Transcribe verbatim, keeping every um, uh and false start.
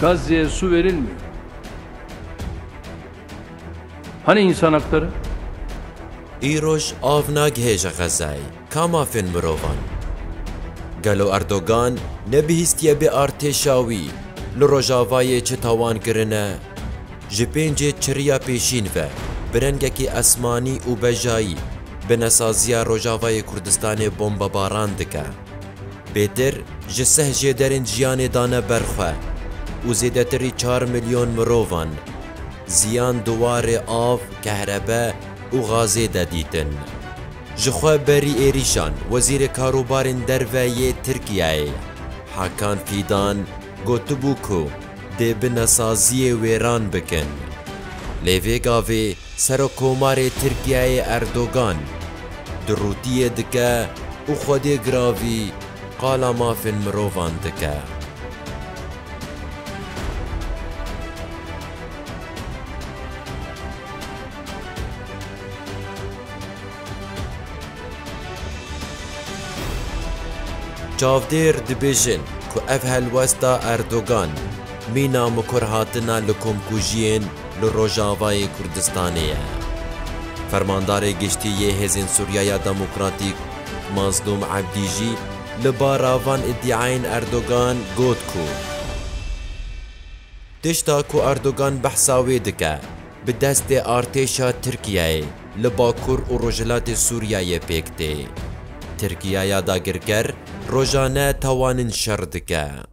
Gazze'ye su verilmiyor. Hani insan hakları? Îroj av nagihêje Xezayê. Ka mafên mirovan? Gelo Erdogan nebihîstiye bê artêşa wî li Rojavayê çi tawan kirine? Ji pêncê çiriya pêşîn ve bi rengekî esmanî û bejayî binesaziya Rojavayê Kurdistanê bombebaran dike. Bêtir ji seh jêderên jiyanê dane ber xwe û zêdetirî çar milyon mirovan ziyan di warê av, kehrebe û gazê de dîtin. Ji xwe berî êrîşan Wezîrê Karûbarên Derve yê Tirkiyeyê Hakan Fîdan gotibû ku dê binesaziyê wêran bikin. Lê vê gavê Serokkomarê Tirkiyeyê Erdogan di rûtiyê dike û Xwedê giravî qala mafên mirovan dike. Çavdêr dibêjin ku ev helwesta Erdogan mîna mikurhatina li komkujiyên li Rojavayê Kurdistanê ye. Fermandarê Giştî yê Hêzên Sûriyeya Demokratîk Mazlûm Ebdî jî li bara van îdiayên Erdogan got ku tişta ku Erdogan behsa wê dike, bi destê artêşa Tirkiyeyê li Bakur û Rojhilatê Sûriyeyê pêk tê. Tirkiyeya dagirker rojane tawanên şer dike.